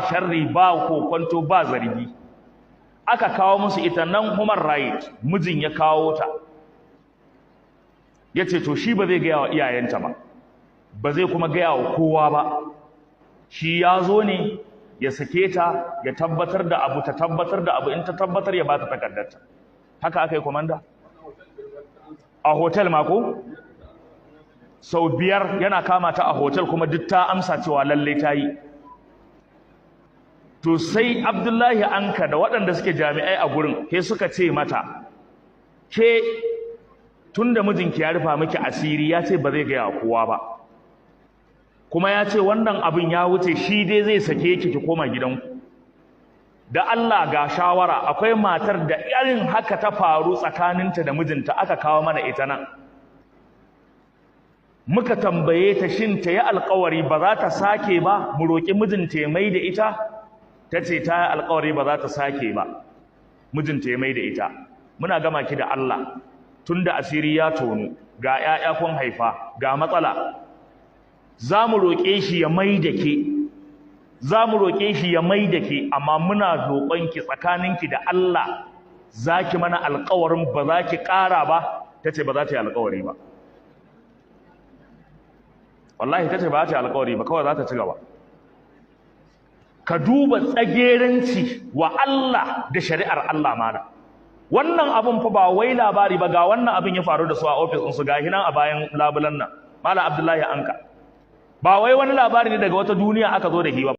Sharri ba, kokonto ba, zargi. Aka kawo musu ita nan human right. Mijin ya kawo ta, ya ce to shi ba zai gaya wa iyayenta ba, ba zai kuma gaya wa kowa ba. Shi ya zo ne ya sake ta, ya tabbatar da abu, ta tabbatar da abu. In ta tabbatar, ya ba ta takardarta. Haka aka yi, komanda, a hotel mako sau 5 yana kama ta a hotel, kuma duk ta amsa cewa lalle ta yi. To sai Abdullahi Anka da waɗanda suke jami'ai a gurin sai suka ce mata, "Ke, tunda mijinki ya rufa miki asiri, ya ce ba zai gaya kowa ba, kuma ya ce wannan abin ya wuce, shi dai zai sake ki ki koma gidanku, da Allah ga shawara. Akwai matar da irin haka ta faru tsakaninta da mijinta, aka kawo mana ita nan. Muka tambaye ta shin ta yi alkawari ba za ta sake ba, mu roƙi mijinta ya mai da ita. Ta ce ta yi alkawari ba za ta sake ba, mijinta ya mai da ita. Muna gama ki da Allah, tunda asiri ya tonu, ga 'ya'ya kun haifa, ga matsala, za mu roƙe shi ya mai da ke, za mu roƙe shi ya mai da ke, amma muna roƙonki tsakaninki da Allah, za ki mana alƙawarin ba za ki ƙara ba." Ta ce ba za ta yi alƙawari ba. Wallahi ta ce ba za ta yi alƙawari ba, kawai za ta ci gaba. Ka duba tsageranci wa Allah da shari'ar Allah mana. Wannan abun fa ba wai labari ba, ga wannan abin ya faru da su a ofis ɗinsu, ga hinan a bayan labulan nan. Malam Abdullahi Anka, ba wai wani labari ne daga wata duniya aka zo da hiwa.